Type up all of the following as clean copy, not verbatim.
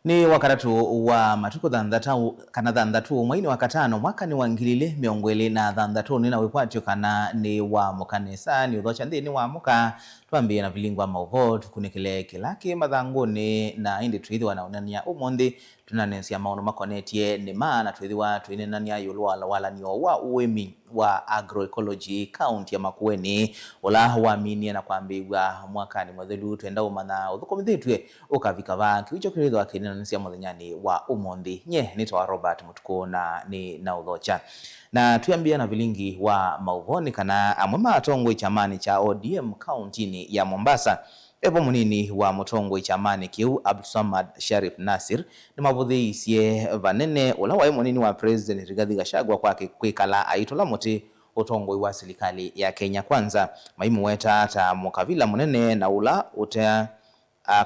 Ni wakatatu wa matuku thanthatu kana thanthatu mwaini wa katano mwaka ni wa 2026 ni na wikwatyo kana ni wa mukanisa ni uthocha nthini wa muka twambie na vilingwa mauvo tukunikile kila ki mathanguni na indi twithiwa na unania umunthi tunanesia maundu makonetie nima na twithiwa twinenania yulu wa walanio wa uimi wa agroecology county ya Makueni ula waminie na kwambiwa mwakani muthelu twenda umanya uthukumithitwe ukavika va kiwicho kirithwa kinenanisia muthenyani wa umunthi nye nitawa Robert Mutuku na ni na uthocha na twambia na vilingi wa mauvoni kana amwe matongwe chamani cha ODM kauntini ya Mombasa evo munini wa mutongoi chamani kiu Abdulsamad Sharif Nasir ni mavuthiisye vanene ula wai munini wa President Rigathi Gachagua kwake kwikala aitola muti utongoi wa serikali ya Kenya Kwanza maimuweta ta mukavila munene na ula utea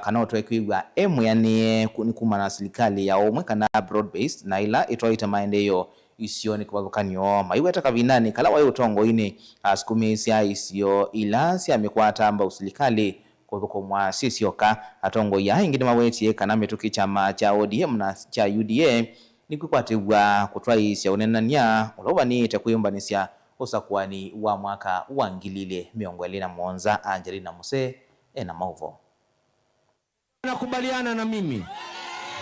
kana utwekwigwa emwianie ni kuma na serikali ya umwe kana broad based na ila itwaite maendeeo isio ni kivathukanio maiweta kavinani kala wai utongoini asukumi sya isio ila syamikwata mbau serikali kuthukumwa sisyoka atongoi aingi nimawetie kana mituki chama cha ODM na cha UDA nikwikwatiwa kutwaisya unenania ula uvanite kwiyumbanisya usakuani wa mwaka wa 2027. Angelina Muse ena mauvo. Wanakubaliana na mimi.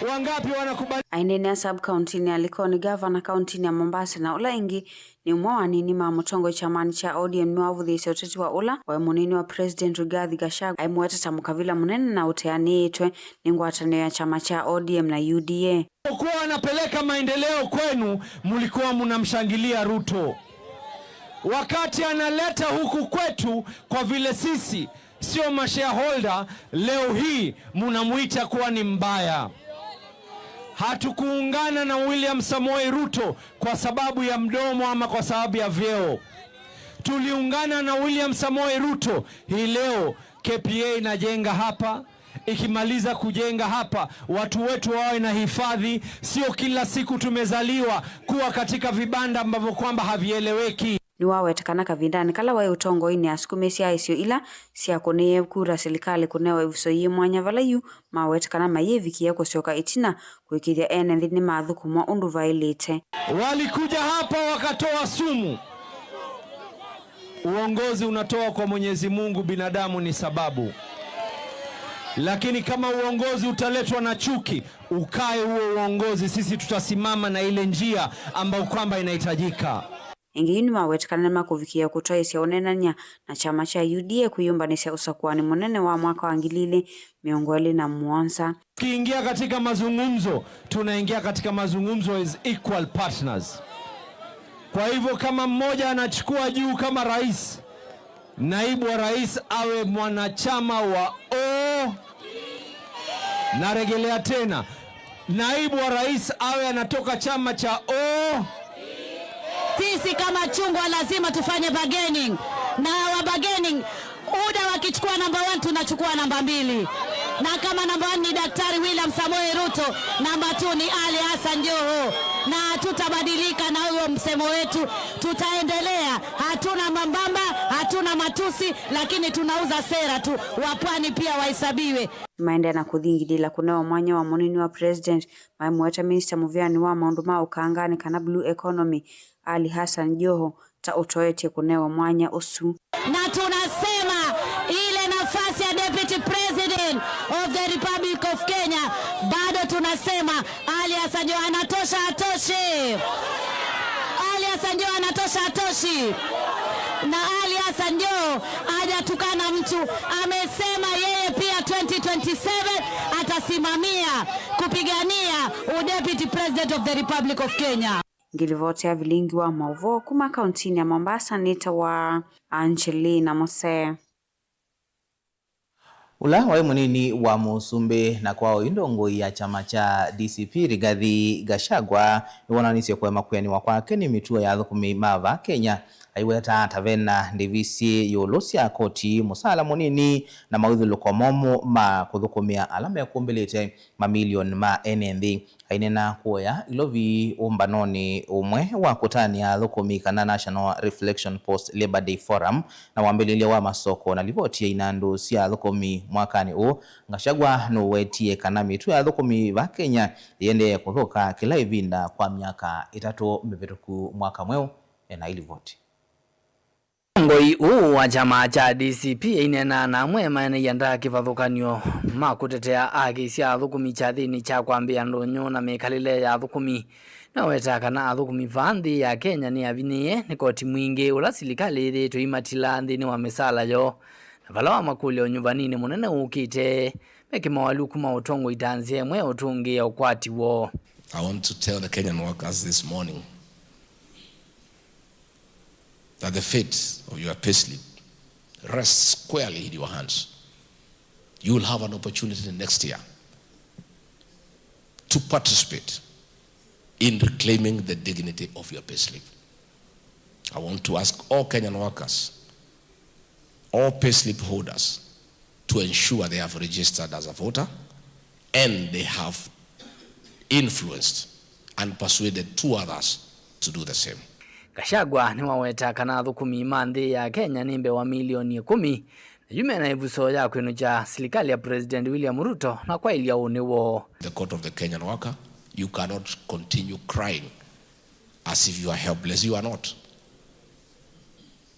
Wangapi wanakubali? Ainene sub county ni Likoni gavana kaunti ya Mombasa na ula ingi ni umwe wa nini ma mutongo chamani cha ODM niwavuthiisye uteti wa ula wa munini wa President Rigathi Gachagua aimuweta ta mukavila munene na uteaniitwe ni ngwatanio ya chama cha ODM na UDA. Kuwa anapeleka maendeleo kwenu, mlikuwa mnamshangilia Ruto wakati analeta huku kwetu, kwa vile sisi sio mashareholder. Leo hii munamuita kuwa ni mbaya. Hatukuungana na William Samoei Ruto kwa sababu ya mdomo ama kwa sababu ya vyeo. Tuliungana na William Samoei Ruto. Hii leo KPA inajenga hapa, ikimaliza kujenga hapa watu wetu wawe na hifadhi, sio kila siku tumezaliwa kuwa katika vibanda ambavyo kwamba havieleweki. Niwawetekana kavindani kala wai utongoini asukumi sya isio ila syakuniie kura silikali kunewa ivuso yi mwanya vala yu mawetekana mayivikie kusyoka itina kuikithya ene nthi ni mathukumwa undu vailite. Walikuja hapa wakatoa sumu. Uongozi unatoa kwa Mwenyezi Mungu, binadamu ni sababu. Lakini kama uongozi utaletwa na chuki, ukae huo uongozi, sisi tutasimama na ile njia ambayo kwamba inahitajika. Ingi yu nimawetekana nimakuvikia kutwaisya unenanya na chama cha UDA kwiyumbanisya usakuani munene wa mwaka wa 2027. Tukiingia katika mazungumzo, tunaingia katika mazungumzo as equal partners. Kwa hivyo kama mmoja anachukua juu kama rais, naibu wa rais awe mwanachama wa O. Narejelea tena, naibu wa rais awe anatoka chama cha O. Sisi kama chungwa lazima tufanye bargaining, na wa bargaining UDA wakichukua namba 1 tunachukua namba 2, na kama namba 1 ni Daktari William Samoei Ruto, namba 2 ni Ali Hassan Joho, na hatutabadilika na huo msemo wetu, tutaendelea. Hatuna mambamba, hatuna matusi, lakini tunauza sera tu. Wapwani pia wahesabiwe. Maendeea na kuthingithila kunewa mwanya wa munini wa president maimuweta minister muvyani wa maundu ma ukangani kana blue economy Ali Hassan Joho ta utoetie kunewa mwanya usu. Na tunasema ile nafasi ya Deputy President of the Republic of Kenya bado tunasema Ali Hassan Joho anatosha, atoshi. Ali Hassan Joho anatosha, atoshi. Na Ali Hassan Joho hajatukana mtu, amesema yeye pia 2027 atasimamia kupigania Deputy President of the Republic of Kenya. Ngilivotea vilingi wa mauvo kuma kauntini ya Mombasa nita wa Angelina Mose. Ula wai munini wa musumbi na kwao indongo ya chama cha DCP Rigathi Gachagua niwonanisye kwema kwiyaniwa kwake ni mituo ya athukumi mava Kenya aiweta tavena ndivisi yulu sya koti musala munini na mawithuluko momu ma kuthukumia ala mekumbilite mamilioni ma ene nthi ainena kuoya Ilovi umbanoni umwe wa kutania athukumi kana National Reflection Post Labor Day Forum na wambililia wa masoko na livoti ya inandu sya athukumi Mwakani uu Gachagua nuwetie kana mitu ya thukumi va Kenya yende kuthuka kila ivinda kwa miaka 3 mivituku mwaka mweu na ilivoti. Ngoi uu wa chama cha DCP inena na amwe maene kivathukanio ma kutetea aki sya athukumi chathini cha kwambia ndunyu na mikalile ya athukumi naweta kana athukumi va nthi ya Kenya ni avinie ni koti mwingi ula silikali ithitwe imatila nthini wa misala yo na vala wa makulyo unyuvanini munene ukite meki kuma utongo itanzie mwe utungi ya ukwati wo. I want to tell the Kenyan workers this morning that the fate of your payslip rests squarely in your hands. You will have an opportunity next year to participate in reclaiming the dignity of your payslip. I want to ask all Kenyan workers, all payslip holders, to ensure they have registered as a voter and they have influenced and persuaded 2 others to do the same. Gachagua ni waweta kana athukumi ma nthi ya Kenya ni mbe wa milioni 10 na yume na ivuso ya kwinucha silikali ya President William Ruto na kwa ilia uni wo. The court of the Kenyan worker, you cannot continue crying as if you are helpless. You are not.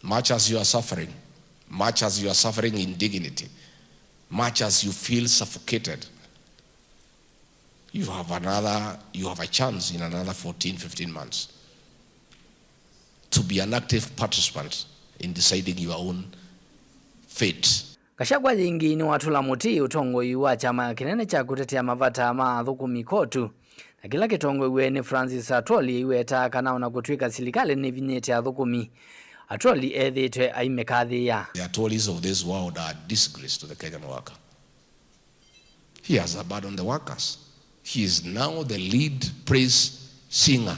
Much as you are suffering, much as you are suffering in dignity, much as you feel suffocated, you have a chance in another 14, 15 months to be an active participant in deciding your own fate. Gachagua yingi ni watula muti utongoi wa chama kinene cha kutetea mavata ma athukumi kotu na kila kitongoi ni Francis Atwoli iweta kana ona kutwika silikali ni vinyete athukumi. Atwoli ethitwe aimekathia. The Atwolis of this world are a disgrace to the Kenyan worker. He has abandoned the workers. He is now the lead praise singer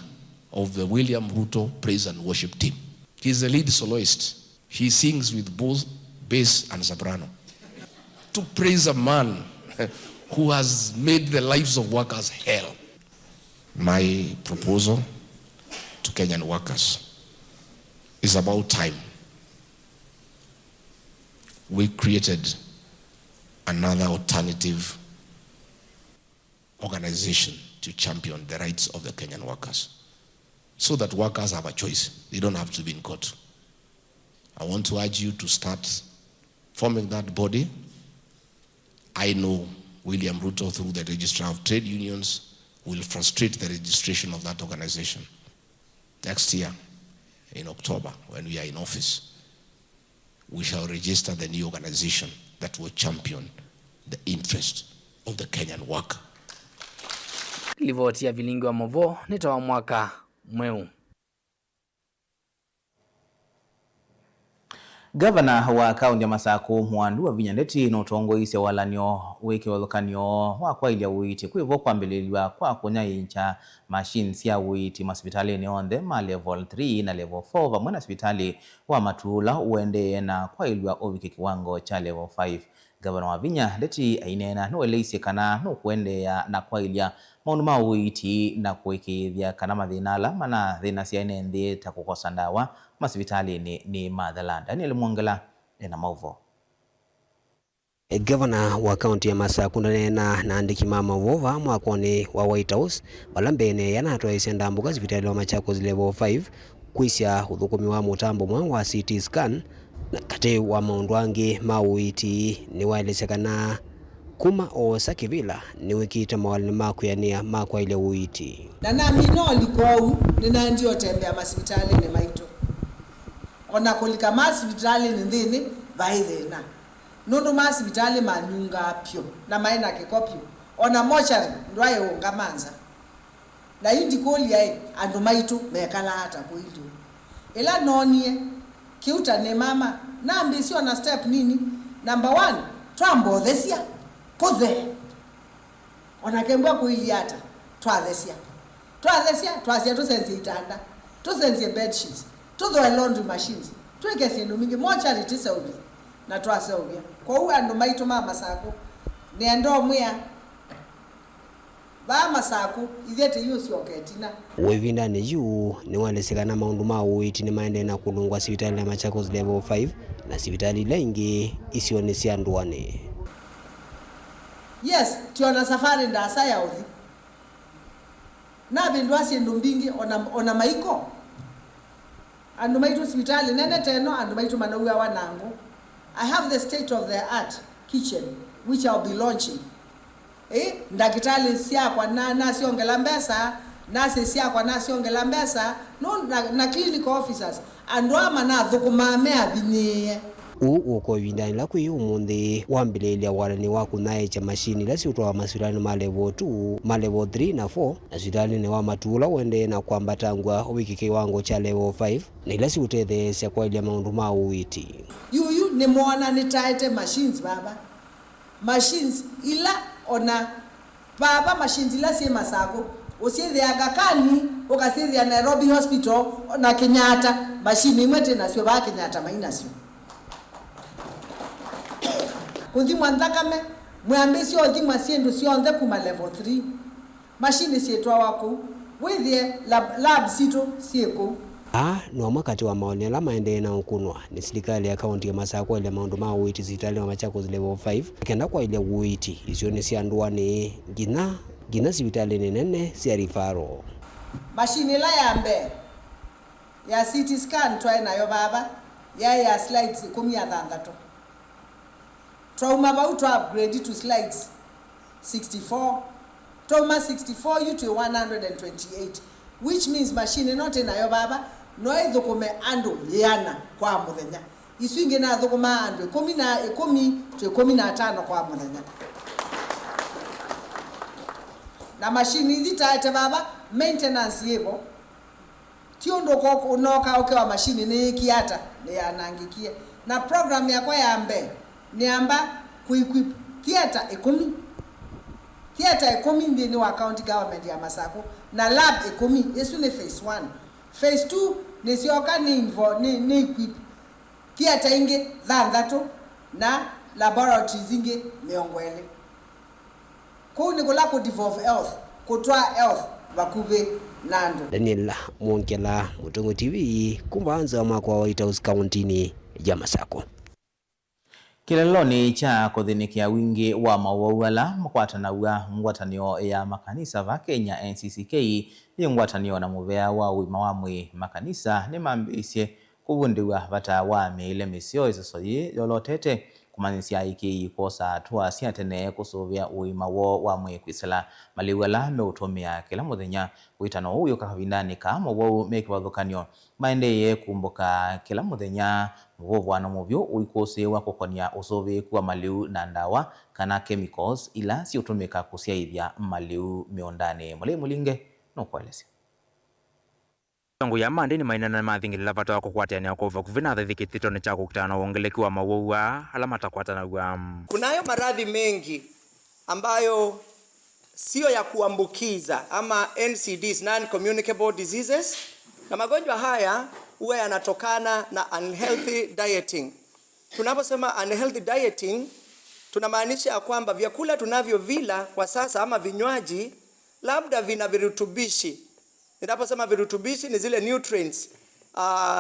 of the William Ruto praise and worship team. He is the lead soloist. He sings with both bass and soprano. To praise a man who has made the lives of workers hell. My proposal to Kenyan workers is about time we created another alternative organization to champion the rights of the Kenyan workers, so that workers have a choice. They don't have to be in court. I want to urge you to start forming that body. I know William Ruto, through the Registrar of Trade Unions, will frustrate the registration of that organization. Next year, in October, when we are in office, we shall register the new organization that will champion the interest of the Kenyan worker. Livoti ya vilingi wa movo nitawa mwaka mweu. Gavana wa kaunti ya Masaku Mwandu wa Vinyandeti nutongoisye walanio wikiwathukanio wa kwailya uiti kwivo kwambililwa kwa kunyaicha machines sya uiti masipitalini onthe ma level 3 na level 4 vamwe na sipitali wa Matula uendee na kwailwa uvike kiwango cha level 5. Gavana wa Vinyandeti ainena nueleisye kana nukuendeea na kwailya maundu ma uiti na kuikithya kana mathina ala mana thina syaene nthi ta kukosa ndawa masipitalini ni mathala. Daniel Mwongela ena mauvo. Gavana wa kaunti ya Masaku ndanena na andiki ma mavova mwakoni wa White House vala mbene yanatwaisya ndambuka sipitali wa Machakos level 5 kwisya uthukumi wa mutambo mwa wa CT scan na kati wa maundu angi ma uiti ni waelesekana kuma osa kivila ni wikita mawalini makuyania makwa ile uiti na nami no likou nina ndio tembea masipitali ni maito ona kulika masipitali ni nthini vaithina nundu masipitali manyunga pyo na maina kikopyo ona mochari ndwaye ungamanza na indi kulia andu maitu mekala hata kuilio ila nonie kiuta ni mama na ambisio na step nini number 1 twambothesia kuthe ona kembwa kuiliata twathesia twathesia twasia tusenzie itanda tusenzie bed sheets tuthoe laundry machines twike sindu mingi mochari tiseuvia na twaseuvia kwa andu maitu ma Masaku ni ando mwia ba Masaku ithiete yucioketina wivindani yu ni walesekana maundu ma uiti ni maende na kulungwa sivitali ya Machakos level 5 na sivitali ila ingi isio ni sia nduani. Yes, tiona safari ndasa ya uthi na bindu asindu mbingi ona maiko andu maitu sibitali nene teno andu maitu manauwa wanangu. I have the state of the art kitchen which I'll be launching. Ndakitali siakwa na nasiongela mbesa nasi siakwa nasiongela mbesa no na clinical officers andu ama na thukumamea binie. Uko ivindani la kwi umunthi wambiliilia walani wa kunyaikya mashini ila siutwawa masivitali ma level 2 ma level 3 na 4 na sivitalini wa matula uendee na kwambatangwa uwike kiwango cha level 5 na ila siutetheesya kwailya maundu ma uiti. Yuyu ni mwona nitaete machines baba machines ila ona baba machines ila si masako usithiaga kani ukasithia Nairobi Hospital na Kenyatta machine imwe tena sio ba Kenyatta maina sio kuthimwa nthakame mwambe sio thimwa sindu sionthe kuma level 3 machine sietwa waku withie lab situ sieku. No makati wa maoni ala maendee na ukunwa ni serikali ya kaunti ya Masaku ile maundu ma uiti sitali wa Machakos level 5 kenda kwa ile uiti isio ni sia nduani ngina sivitali ni nene sia rifaro. Mashini la ya mbe ya CT scan twae nayo baba ya slides 16 trauma bau to upgrade to slides 64 trauma 64 u to 128 which means machine not nayo baba no ithukume andu yana kwa muthenya isu ingi na thukuma andu 10 na 10 to 15 kwa muthenya na machine ithitaete baba maintenance yebo ti undu unoka ukewa machine ni ikiata ni yanangikie na program yakwa ya mbe niamba kuequip theater 10 theater 10 ndini wa county government ya Masaku na lab 10 isu ni phase 1 phase 2 ni sioka ni ni equip theater ingi 6 na laboratories ingi 20 kuu ni kula ku devolve health kutwa health bakube nando. Daniel Mwongela, Mutongo TV, kumbanza mwaka wa White House County ya Masaku. Kileloni cha kuthinikia wingi wa mawau ala mukwatanaw'a ngwatanio ya makanisa va Kenya NCCK ni ngwatanio na muvea wa wima wa mwi makanisa ni mambisye kuvundiwa vata wa miile misio isoso yi yolotete kumanyisya iki kwosa atua sya tene kusuvia uima wo wa mwi kwisila maliu ala meutumia kila muthenya witano uyu kavindani ka mawau me kivathukanio maendeye kumbuka kila muthenya muvuvwano muvyu uikusiwa kukonia usuviku wa maliu na ndawa kana chemicals ila siutumika kusyaithya maliu miundani. Mulei Mulinge nukuelesya. Tongo ya mande ni mainana mathingilila vata wa kukwatania kwa vakuvi na thathi kithito ni cha kukutana uongeleki wa mawau ala matakwatanawa. Kunayo maradhi mengi ambayo sio ya kuambukiza ama NCDs, non-communicable diseases, na magonjwa haya huwa yanatokana na unhealthy dieting. Tunaposema unhealthy dieting tunamaanisha kwamba vyakula tunavyovila kwa sasa ama vinywaji labda vina virutubishi. Ninaposema virutubishi ni zile nutrients.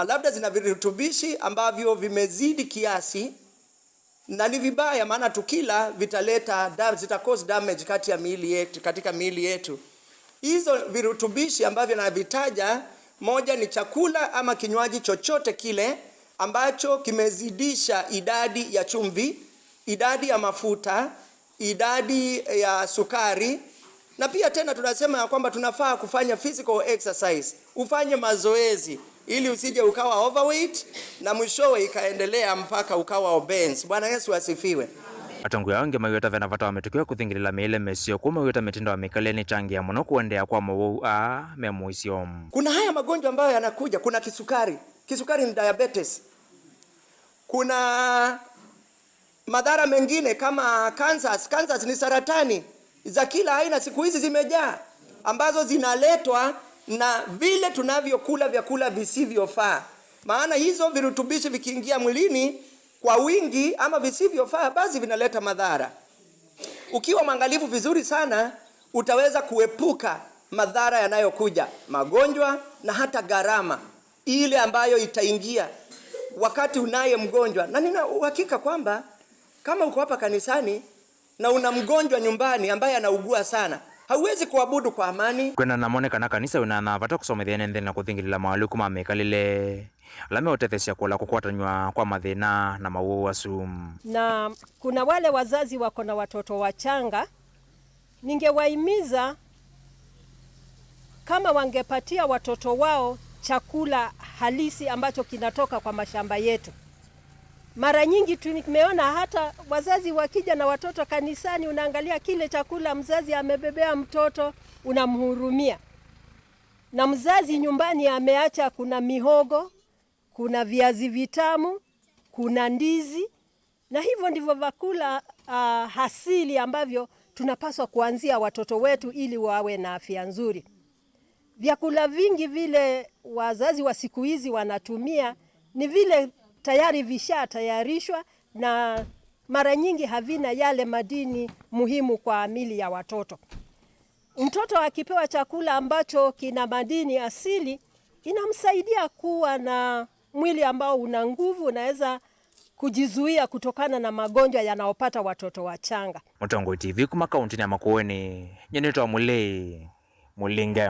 Labda zina virutubishi ambavyo vimezidi kiasi na ni vibaya, maana tukila vitaleta zita cause damage kati ya miili yetu, katika miili yetu. Hizo virutubishi ambavyo navitaja, moja ni chakula ama kinywaji chochote kile ambacho kimezidisha idadi ya chumvi, idadi ya mafuta, idadi ya sukari. Na pia tena tunasema ya kwamba tunafaa kufanya physical exercise, ufanye mazoezi ili usije ukawa overweight na mwishowe ikaendelea mpaka ukawa obese. Bwana Yesu asifiwe. Atongo yange mayota vena vata wametukiwa kuthingilila miile mesio kuma yota mitindo ya mikaleni changia muno kuendea kwa mawau a memuisio. Kuna haya magonjwa ambayo yanakuja, kuna kisukari. Kisukari ni diabetes. Kuna madhara mengine kama cancers. Cancers ni saratani za kila aina, siku hizi zimejaa, ambazo zinaletwa na vile tunavyokula vyakula visivyofaa. Maana hizo virutubishi vikiingia mwilini kwa wingi ama visivyofaa, basi vinaleta madhara. Ukiwa mwangalifu vizuri sana, utaweza kuepuka madhara yanayokuja, magonjwa na hata gharama ile ambayo itaingia wakati unaye mgonjwa. Na nina uhakika kwamba kama uko hapa kanisani, na una mgonjwa nyumbani ambaye anaugua sana, hauwezi kuabudu kwa amani. Kwena namonekana kanisa wina vata kusomethia nthi na kuthingilila mawaluku ma mikalile ala meutethesya kula kukwatanywa kwa mathina na mawou asu. Na kuna wale wazazi wako na watoto wachanga, ningewahimiza kama wangepatia watoto wao chakula halisi ambacho kinatoka kwa mashamba yetu. Mara nyingi tumeona hata wazazi wakija na watoto kanisani, unaangalia kile chakula mzazi amebebea mtoto, unamhurumia. Na mzazi nyumbani ameacha, kuna mihogo, kuna viazi vitamu, kuna ndizi, na hivyo ndivyo vyakula asili ambavyo tunapaswa kuanzia watoto wetu ili wawe na afya nzuri. Vyakula vingi vile wazazi wa siku hizi wanatumia ni vile tayari vishatayarishwa na mara nyingi havina yale madini muhimu kwa miili ya watoto. Mtoto akipewa chakula ambacho kina madini asili inamsaidia kuwa na mwili ambao una nguvu, unaweza kujizuia kutokana na magonjwa yanayopata watoto wachanga. Mutongo TV kuma kaunti ya Makueni nyenetwa Mulei Mulinge.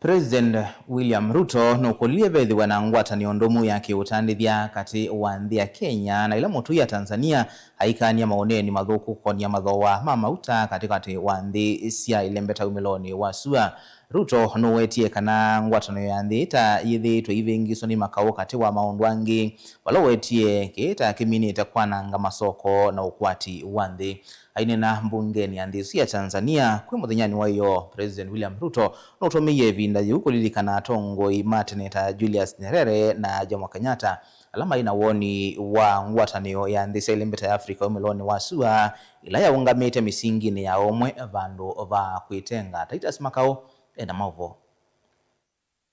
President William Ruto nukulie vethiwa na ngwatanio ndumu ya kiutandithya kati wa nthi ya Kenya na ila mutu ya Tanzania aikania maoneni mathuku kukonia mathowa ma mauta katikati wa nthi sya ilembeta umiloni wa sua. Ruto nuwetie kana ngwatanio ya nthi ta yithitwe ivingiswa ni makau kati wa maundu angi wala wetie kita kiminite kwananga masoko na ukwati wa nthi. Ainena mbungeni ya nthi ya Tanzania kwi muthenyani wa iyo President William Ruto nutumiie ivinda yiu kulilikana atongoi ma tene ta Julius Nyerere na Jomo Kenyatta ala maina woni wa ngwatanio ya nthi sya ilembeta ya Afrika umiloni wa sua ila yaungamite misingini ya omwe vandu va kwitenga. Titus Makau ena mauvo.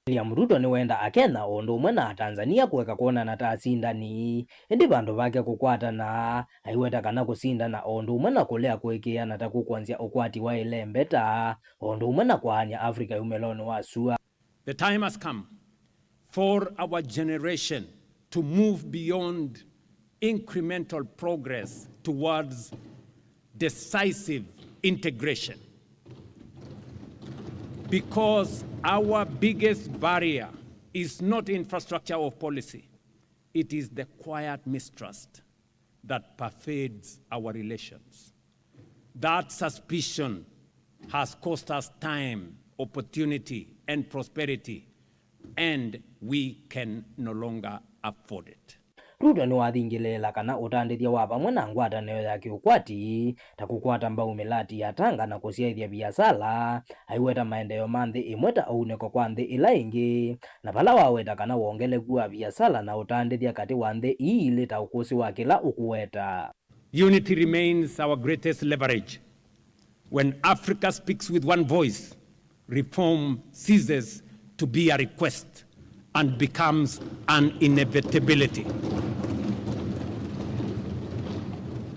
William Ruto niwenda akenya undu umwe na Tanzania kueka kuonana ta asindani indi vandu vake kukwatana aiweta kana kusindana undu umwe na kulea kuikiana ta kukwanzia ukwati wa ilembeta undu umwe na kwaania Afrika yumeloni wa sua. The time has come for our generation to move beyond incremental progress towards decisive integration. Because our biggest barrier is not infrastructure or policy, it is the quiet mistrust that pervades our relations. That suspicion has cost us time, opportunity, and prosperity, and we can no longer afford it. Ruto niwathingilila kana utandithya wa vamwe na ngwatanio ya kiukwati ta kukwata mbau milati ya Tanga na kusyaithya viasala aiweta maendeeo ma nthi imwe ta uuniko kwa nthi ila ingi na vala waweta kana wongeleku wa viasala na utandithya kati wa nthi ii ili ta ukusi wa kila ukuweta. Unity remains our greatest leverage. When Africa speaks with one voice, reform ceases to be a request and becomes an inevitability.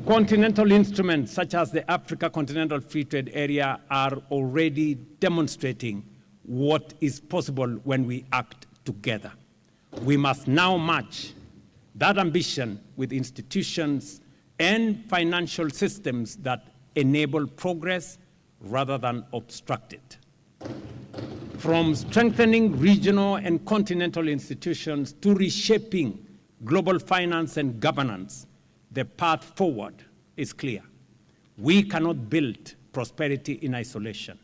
Continental instruments such as the Africa Continental Free Trade Area are already demonstrating what is possible when we act together. We must now match that ambition with institutions and financial systems that enable progress rather than obstruct it. From strengthening regional and continental institutions to reshaping global finance and governance, the path forward is clear. We cannot build prosperity in isolation.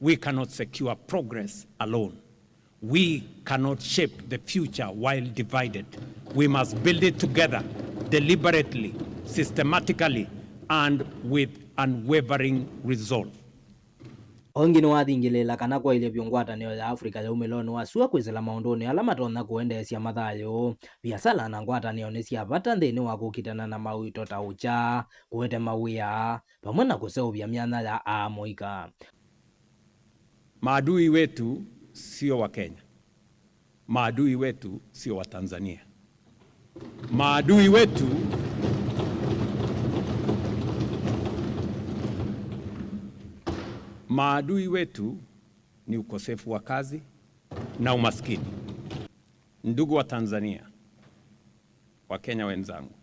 We cannot secure progress alone. We cannot shape the future while divided. We must build it together, deliberately, systematically, and with unwavering resolve. Ongi niwathingilila kana kwailya vyu ngwatanio ya Afrika ya umiloni wa sua kwisila maunduni ala matonya kuendeesya mathayu viasala na ngwatanio ni sya vata nthini wa kukitana na mawito ta ucha kuete mawia pamwe na kuseuvya myanya ya aamuika. Maadui wetu sio wa Kenya, maadui wetu sio wa Tanzania, maadui wetu ni ukosefu wa kazi na umaskini. Ndugu wa Tanzania, wa Kenya wenzangu,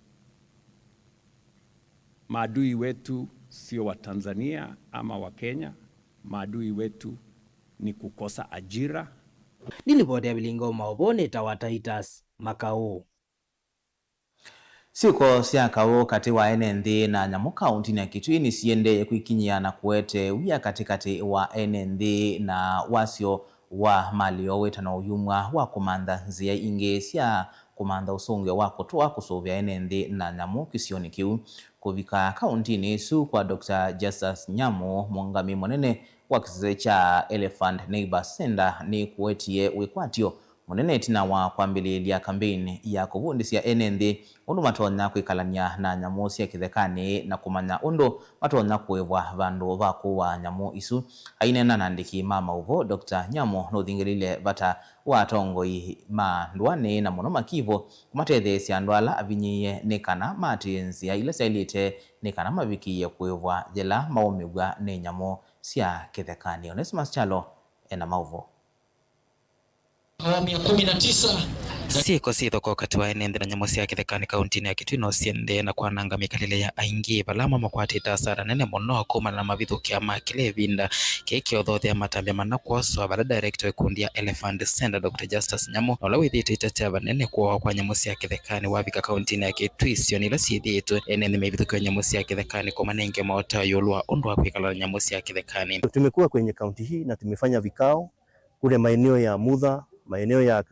Maadui wetu sio wa Tanzania ama wa Kenya, maadui wetu ni kukosa ajira. Nilipotea bilingo maobone tawa Titus Makao. Siko sya kau kati wa ene nthi na nyamu kaunti ya Kitui ni siende kwikinyia na kuete wia katikati wa ene nthi na wasio wa malio witana uyumwa wa kumantha nzia ingi sya kumantha usungio wa kutua kusuvia ene nthi na nyamu kisioni kiu. Kuvika kauntini isu kwa Dr. Justus Nyamu mungami munene wa kisese cha Elephant Neighbor Center ni kuetie wikwatio munene itina wa kwambililia kampeni ya kuvundisya ene nthi undu matonya kwikalania na nyamu sya kithekani na kumanya undu matonya kuivwa vandu va kuwa nyamu isu. Ainena na andiki ma mauvo Dr. Nyamu nuthingilile vata wa atongoi ma nduani na muno makivo kumatetheesya andu ala avinyiie ni kana maatĩĩe nzia ila syailite ni kana mavikie kuivwa yila maumiw'a ni nyamu sya kithekani. Onesimus Chalo ena mauvo. Awamu ya 19 Siko sithoko kati wa ene nthi na nyamu sya kithekani kauntini ya Kitui no siende na kwananga mikalile ya aingi balama makwatite asara nene muno kumana na mavithukia ma kila ivinda kikiothoothea matambya mana kwoswa vala director ikundi ya Elephant Center Dr. Justus Nyamu na ula withiitwe itetea vanene kuoa kwa nyamu sya kithekani wavika kauntini ya Kitui sioni ila syithiitwe ene nthi meivithukiwa nyamu sya kithekani kumanenge maotao yulu wa undu wa kwikala na nyamu sya kithekani. Tumekuwa kwenye kaunti hii na tumefanya vikao kule maeneo ya Mudha, maeneo ya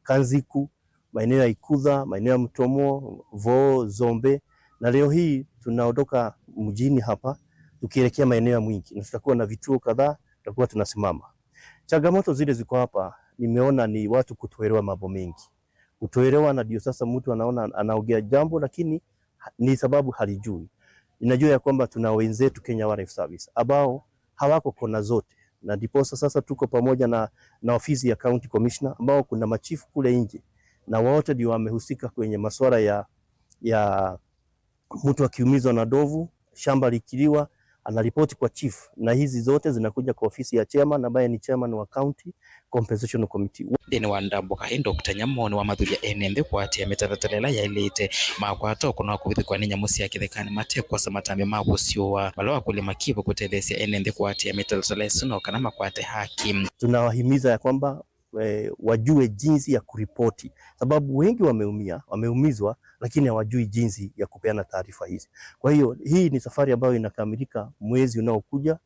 Kanziku, maeneo ya Ikudha, maeneo ya Mtomo, Voo, Zombe, na leo hii tunaondoka mjini hapa tukielekea maeneo ya Mwingi, na tutakuwa na vituo kadhaa tutakuwa tunasimama. Changamoto zile ziko hapa, nimeona ni watu kutoelewa mambo mengi, kutoelewa, na ndio sasa mtu anaona anaongea jambo lakini ni sababu halijui. Ninajua ya kwamba tuna wenzetu Kenya Wildlife Service ambao hawako kona zote, na ndiposa sasa tuko pamoja na ofisi ya County Commissioner ambao kuna machifu kule nje na wote ndio wamehusika kwenye masuala ya mtu akiumizwa na ndovu, shamba likiliwa, anaripoti kwa chief, na hizi zote zinakuja kwa ofisi ya chairman ambaye ni chairman wa County Compensation Committee. Thini wa ndambuka hii Dr. Nyamu ni wamathuria ene nthi kwatia mitaratara ila yailite makwata kuno kuvithikwa ni nyamu sya kithekani matekwosa matambya ma guciua vala wa kulima kivu kutetheesya ene nthi kwatia mitaratara isu no kana makwate haki. Tunawahimiza ya kwamba wajue jinsi ya kuripoti, sababu wengi wameumia, wameumizwa, lakini hawajui jinsi ya kupeana taarifa hizi. Kwa hiyo hii ni safari ambayo inakamilika mwezi unaokuja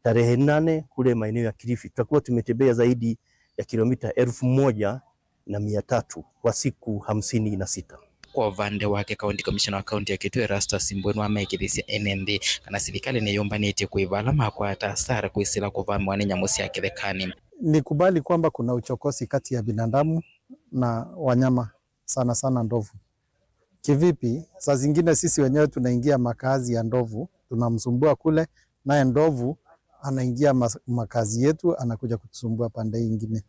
tarehe 8 kule maeneo ya Kilifi. Tutakuwa tumetembea zaidi ya kilomita 1,300 kwa siku 56. Kwa upande wake County Commissioner wa kaunti ya Kitui Erastus Mbwenu amekithisia ene nthi kana sirikali niyumbanite kuivala makwata asara kwisila kuvamiwa ni nyamu sya kithekani. Nikubali kwamba kuna uchokozi kati ya binadamu na wanyama, sana sana ndovu. Kivipi? Saa zingine sisi wenyewe tunaingia makazi ya ndovu, tunamsumbua kule, naye ndovu anaingia makazi yetu, anakuja kutusumbua pande nyingine.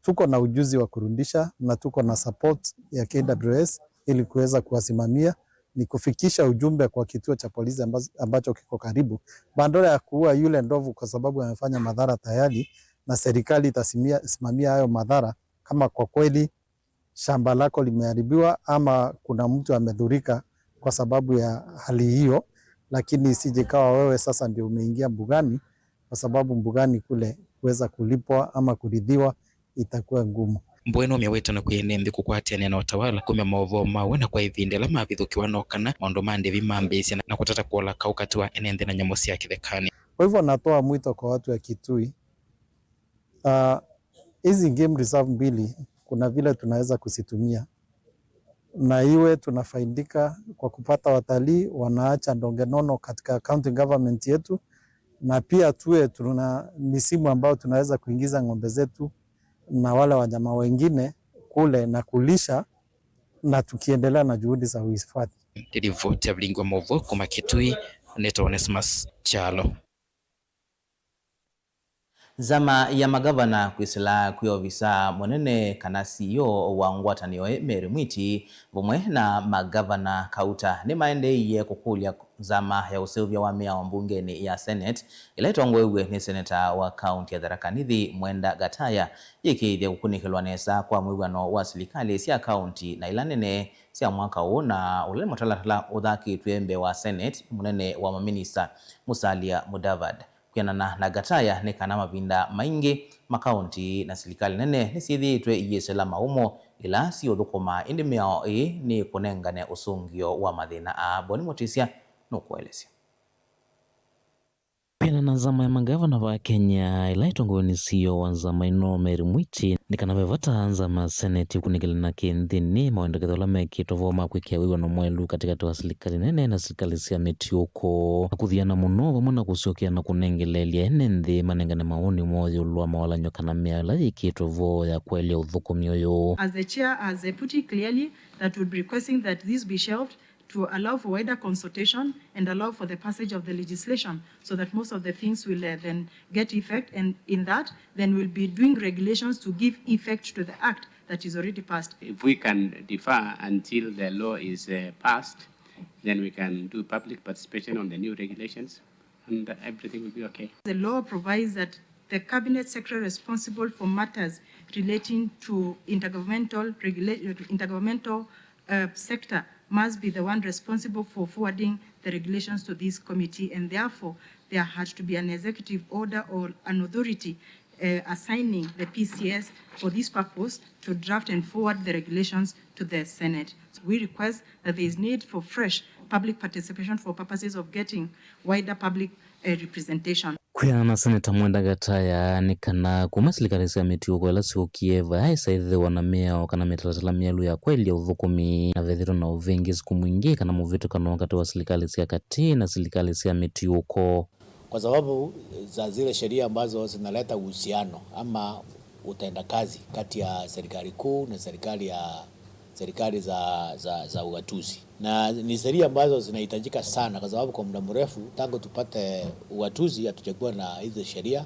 Tuko na ujuzi wa kurudisha na tuko na support ya KWS ili kuweza kuwasimamia, ni kufikisha ujumbe kwa kituo cha polisi ambacho kiko karibu, badala ya kuua yule ndovu kwa sababu amefanya madhara tayari, na serikali itasimamia hayo madhara. Kama kwa kweli shamba lako limeharibiwa ama kuna mtu amedhurika kwa sababu ya hali hiyo, lakini isije kawa wewe sasa ndio umeingia mbugani, kwa sababu mbugani kule kuweza kulipwa ama kuridhiwa itakuwa ngumu. Mbwenu miaweta na kwiyene nthi kukwatiania na utawala kumya mauvoo mawe na kwa ivinda ila mavithukiwa no kana maundu ma ndivi mambisya na kutata kuola kau kati wa ene nthi na nyamu sya kithekani. Kwa hivyo natoa mwito kwa watu wa Kitui, hizi game reserve mbili kuna vile tunaweza kuzitumia na iwe tunafaidika kwa kupata watalii wanaacha ndonge nono katika county government yetu, na pia tuwe tuna misimu ambayo tunaweza kuingiza ng'ombe zetu na wale wanyama wengine kule na kulisha, na tukiendelea na juhudi za uhifadhi. Ndirivoti ya Mlingwa Movo kuma Kitui, nitwa Onesmus Chalo. Nzama ya magavana kwisila kwi ofisa munene kana CEO wa ngwatanio Mary Mwiti vamwe na magavana kauta ni maendeie kukulya nzama ya useuvya wa miao mbungeni ya Senate ila itongoiwe ni seneta wa kaunti ya Tharaka Nithi Mwenda Gataya yikiithya kukunikilwa nesa kwa mwiwano wa silikali sya kaunti na ila nene sya mwaka uu na ula ni mutalatala uthakitwe mbee wa Senate munene wa maminista Musalia Mudavadi. Kwianana na Gataya ni kana mavinda maingi makaunti na silikali nene nisithiitwe iyisela maumo ila siuthukuma indi miao ii ni kunengane usungio wa mathina aa. Boni Mutisya nukuelesya. Pia na nzama ya magavana wa Kenya ila itongoiwe ni CEO wa nzama ino Mary Mwiti ni kana vevata nzama seneti kunikilana kinthini mawendekezo ala mekitwe vo ma kwikia wiwano mwelu katikati wa silikali nene na silikali sya mitiuko na kuthiana muno vamwe na kusyokia na kunengelelia ene nthi manengane maoni moyulwa mawalanyo kana miao ila yikitwe vo ya kwelia uthukumi uyu. As the chair has put it clearly, that would be requesting that this be shelved to allow for wider consultation and allow for the passage of the legislation so that most of the things will then get effect. And in that, then we'll be doing regulations to give effect to the act that is already passed. If we can defer until the law is passed, then we can do public participation on the new regulations and everything will be okay. The law provides that the cabinet secretary responsible for matters relating to intergovernmental sector must be the one responsible for forwarding the regulations to this committee, and therefore there had to be an executive order or an authority assigning the PCS for this purpose to draft and forward the regulations to the Senate. So we request that there is need for fresh public participation for purposes of getting wider public representation. Kwianana na seneta Mwenda Gataya ni kana kuma silikali sya mitiuko ila siukie vayaisa na miao kana mitalatala mielu ya kweli ya uthukumi na vethiro na uvingi siku mwingi kana muvitukano wakati wa silikali sya kati na silikali sya mitiuko, kwa sababu za zile sheria ambazo zinaleta uhusiano ama utendakazi kati ya serikali kuu na serikali za ugatuzi, na ni sheria ambazo zinahitajika sana, kwa sababu kwa muda mrefu tangu tupate ugatuzi hatujakuwa na hizo sheria.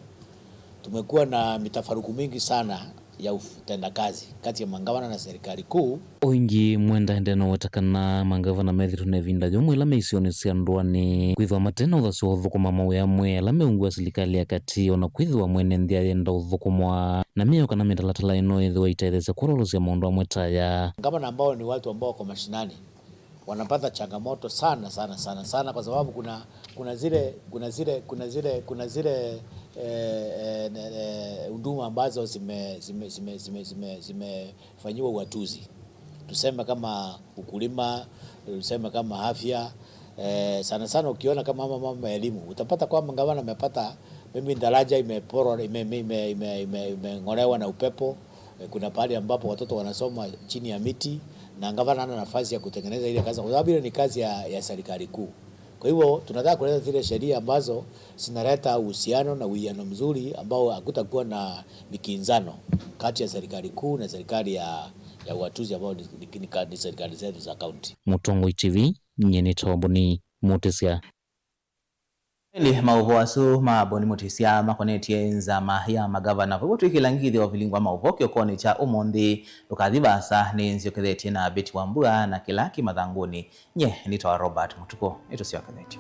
Tumekuwa na mitafaruku mingi sana ya utendakazi kati ya mangavana na serikali kuu. Oingi Mwenda endeno wetakana mangavana methitwe na ivinda yumwe ila meisioni sya ndwani kwithwa matena uthasyo wa uthukuma mawia amwe ala meungua silikali ya kati ona kwithiwa mwene nthi ayenda uthukumwa na mĩao kana mĩtalatala ino ithiwa itetheesya kworolosya maundu amwe taya. Gavana ambao ni watu ambao wako mashinani wanapata changamoto sana sana sana sana, kwa sababu kuna zile huduma ambazo zimefanyiwa ugatuzi, tuseme kama ukulima, tuseme kama afya, sana sana ukiona kama mambo ya elimu utapata kwamba gavana amepata mimi daraja imeporwa, imeng'olewa na upepo. Kuna pahali ambapo watoto wanasoma chini ya miti na gavana hana nafasi ya kutengeneza ile kazi, kwa sababu ile ni kazi ya serikali kuu. Kwa hivyo tunataka kuleta zile sheria ambazo zinaleta uhusiano na uwiano mzuri ambao hakutakuwa na mikinzano kati ya serikali kuu na serikali ya ugatuzi ambao ni serikali zetu za kaunti. Mutongoi TV nyene Boni Mutisya. Ili mauvo asu ma Boni Mutisya makonetie nzama ya magavana vavo twikilangithia uvilingwa mauvo kiokoni cha umunthi ukathi vasa ni nziokethetie na Betty Wambua na kila kimathanguni nye nitawa Robert Mutuku itusiokethetie.